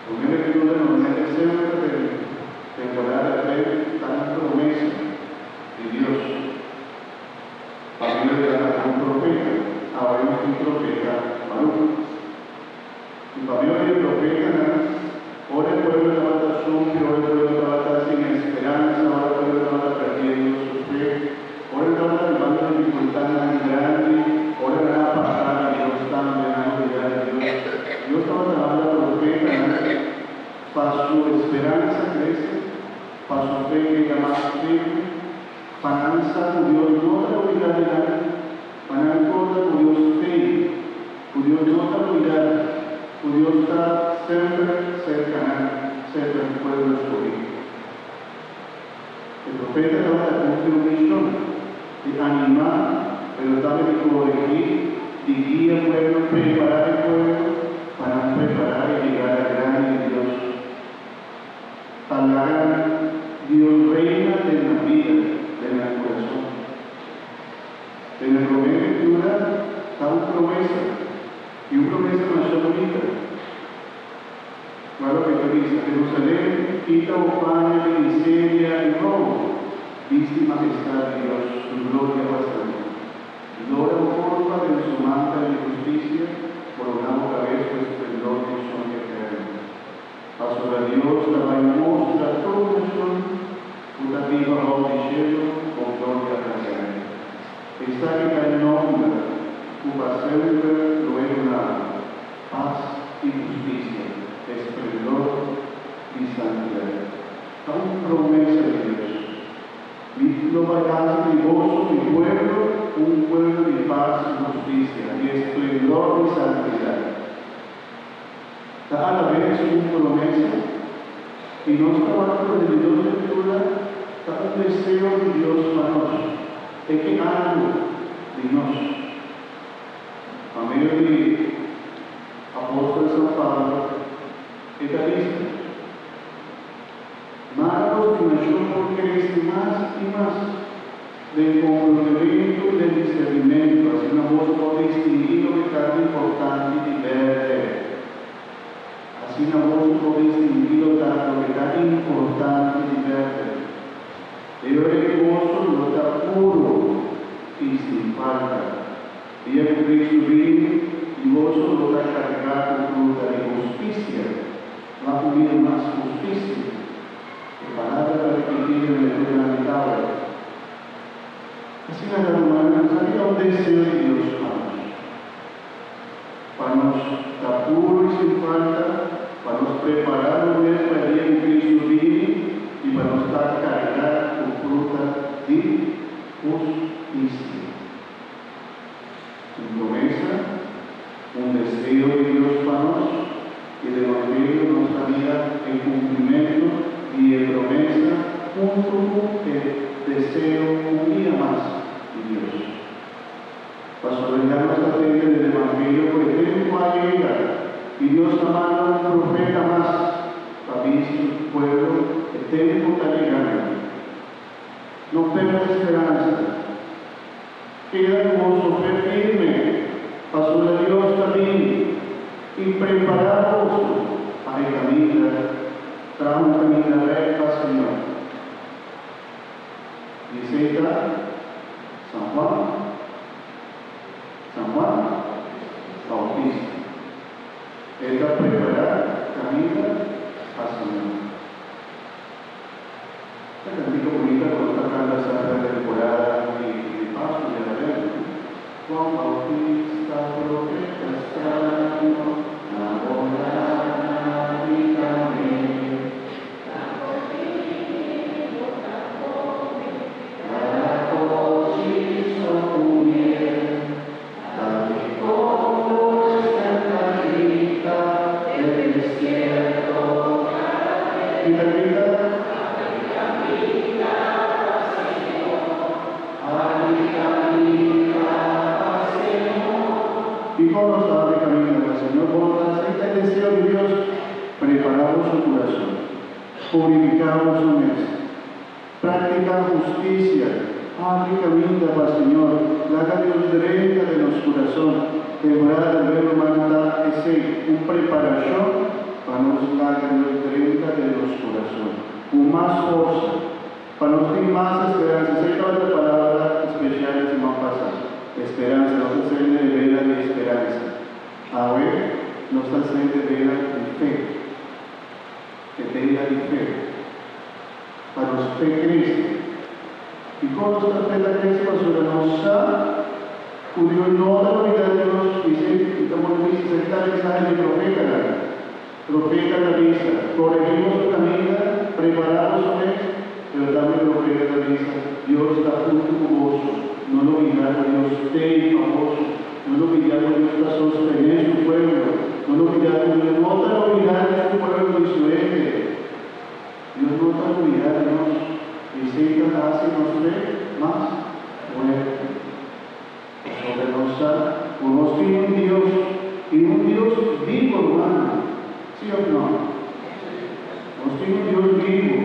Promé lectura normalmente semper den temporada di Advent ta un promesa di Dios pa medio di algun profeta. Awe nos tin profeta Baruch. I pa medio di e profetanan, ora e pueblo tabata sufri, ora e pueblo tabata sin esperansa, ora e pueblo tabata perdiendo su fe, ora nan tabata bibando dificultadnan grandi, ora nan a apartá di Dios tambe, nan a olbidá di Dios, Dios tabata manda profetanan pa su esperansa crece, pa su fe keda mas firme, pa nan sa cu Dios no ta olbidá di nan, pa nan corda cu Dios t'ei, cu Dios no ta olbidá, cu Dios ta semper cerca nan, cerca su pueblo escogí. E profeta tabata cumpli un mision, di animá, pero tambe di corregí, di guia pueblo, prepará e pueblo pa nan prepará e yegada grandi di Dios. Pa laga Dios reina den nan bida, den nan curason. Den e promé lectura ta un promesa, y un promesa masha bunita. Wak loke ta bisa, Jerusalén, kita bo paña di miseria i robo, bisti mahestad di Dios, su gloria pa sali. Lora bo kurpa den su mantel di hustisia, koroná bo kabes ku e splendor di unshon eterno. Pasobra Dios ta bai mustra tur nashon ku ta biba bou di shelu bo gloria radiante. Esaki ta e nomber ku pa semper lo e duna bo. Pas i hustisia, esplendor di santidad. Ta un promesa di Dios. Mi lo bai hasi di boso, mi pueblo, un pueblo di pas i hustisia, di esplendor di santidad. Ta alabes un promesa, i nos ta wak ku den di dos lectura ta un deseo di Dios pa nos, e ke algu di nos. Pa medio di apòstel San Pablo, e ta bisa, Mara bo stimashon por krese mas i mas den komprondementu i den disernimentu, asina boso por distinguí loke ta importante di bèrdè. Asina boso por distinguí loke ta importante di bèrdè. E ora ei boso lo ta puru i sin falta. Dia ku Kristu bini, i boso lo ta kargá ku fruta di hustisia, ma ku bira mas hustisia. E palabra ta ripití den lectura di awe. Asina ta, rumannan, esaki ta un deseo di Dios pa nos, pa nos ta puru i sin falta, pa nos prepará nos mes pa e dia ku Kristu bini i pa nos ta kargá ku fruta di hustisia. Un promesa, un deseo di Dios pa nos, i el Evangelio nos ta mira e cumplimentu di e promesa huntu cu e deseo un dia mas di Dios. Pasobra ya nos ta tende den Evangelio cu e tempu a yega i Dios a manda un profeta mas pa bisa su pueblo e tempu ta yegando. No perde speransa. Keda ku boso fe firme, pasobra Dios ta bini i prepará boso pa e kaminda, traha un kaminda rèk pa Señor. I esei ta San Juan, San Juan Bautista. E ta prepará kaminda pa Señor. Ta cantica bunita cu nos ta canta semper temporada di Pascu di Advento. Juan Bautista profeta santo na borana di camel. Cada cos hizo cu miel, tal y como esta cantita del desierto. Y ta grita. Dikon nos ta habri kaminda pa Señor? Bo ta acepta e deseo di Dios? Prepara boso kurason, purifiká boso mes. Practica husticia, habri caminda pa Señor, laga Dios drenta den nos curason. Temporada del Verbo Humano ta esey, un preparacion Pa nos laga Dios drenta den nos kurason ku mas forsa, pa nos tin mas speransa. Esei tabata e palabra spesial di siman pasá, speransa. Nos ta sende e bela di speransa. Awe nos ta sende e bela di fe, e bela di fe, pa nos fe krese. Dikon nos ta fe ta krese? Pasobra nos sa ku Dios no ta olbidá di nos. Esei ta pone bisa, esaki ta mensahe di profetanan. Profeta ta bisa, Koregí boso kaminda, prepará boso mes. Pero tambe profeta ta bisa, Dios ta huntu ku boso. No lo bida ku Dios t'ei pa boso. No lo bida ku Dios ta sostené su pueblo. No lo bida ku Dios no ta olbidá di su pueblo di su hende. Dios no ta olbidá di nos. Esei ta hasi nos fe mas fuerte. Pasobra nos sa ku nos tin un Dios, i un Dios bibu, rumannan. Sí òf nò? Nos tin un Dios bibu,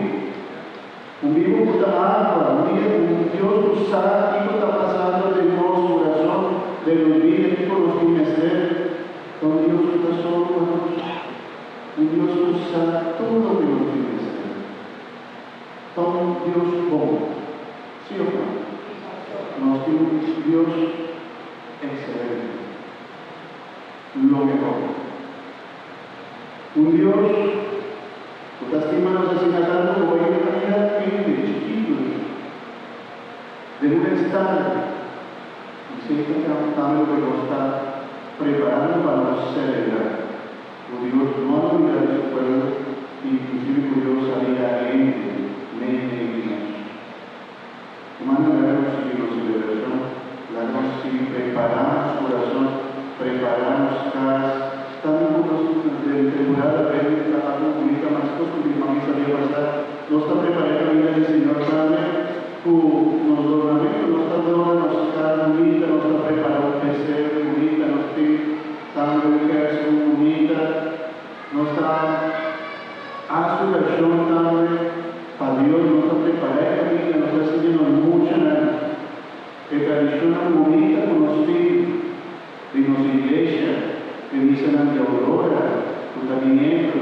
un bibu ku ta aktua, un dia un Dios ku sa kiko ta pasando den nos kurason, den nos bida, kiko nos tin mester. Ta un Dios ku ta sòru pa nos, un Dios ku sa tur loke nos tin mester. Ta un Dios bon, sí òf nò? Nos tin un Dios ekselente, lo mehor. Un Dios ku ta stima nos asina tantu ku bai ta mira hende chikitu den un estado i esei ta tambe loke nos ta preparando pa nos selebrá. Ku Dios no a olbidá di su pueblo, inklusive ku Dios a bira hende meimei di nos. Rumannan, laga nos sigui nos selebrashon, laga nos sigui prepará nos kurason, prepará nos kas. Tambe ku nos den temporada bende ta algu bunita, mas kos ku mi mami sabia pasá, nos ta prepará e kaminda di Señor tambe ku nos dornamentu, nos ta dora nos kas bunita, nos ta prepará un pesebre bunita, nos tin Tambe un kerstboom bunita. Nos ta hasi orashon tambe pa Dios. Nos ta prepará e kaminda. Nos ta siña nos muchanan e tradishonnan bunita ku nos tin di nos iglesia, e misanan di Aurora ku ta biniendo.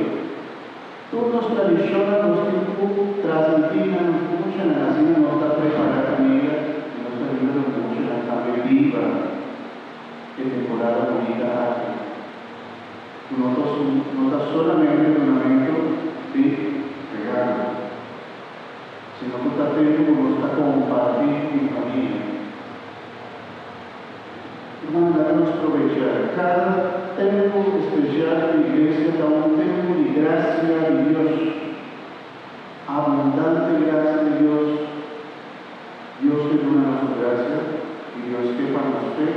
Tur nos tradishonnan nos tin ku transmití na nos muchanan. Asina nos ta prepará kaminda i nos ta yuda nos muchanan tambe biba. E temporada bunita aki ku no ta no ta solamente dunamentu di regalo, sino ku ta tempu ku nos ta kompartí ku famia. Ruman, laga nos probechá kada tempu espesial ku iglesia ta un tempu di grasia di Dios, abundante grasia di Dios. Dios ke duna nos su grasia i Dios ke pa nos fe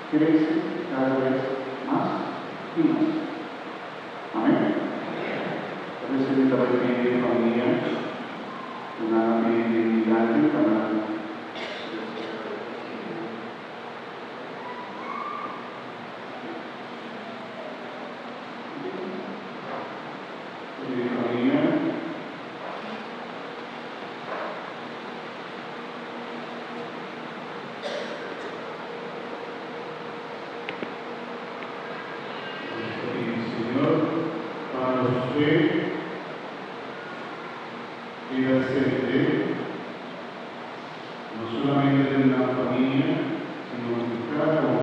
krese kada bes mas i mas. Amen. Ta mester mi ta bai pidi e famia ku nan a bini den dilanti pa nan Pidi famia. Nos ta pidi Señor pa nos fe keda sende.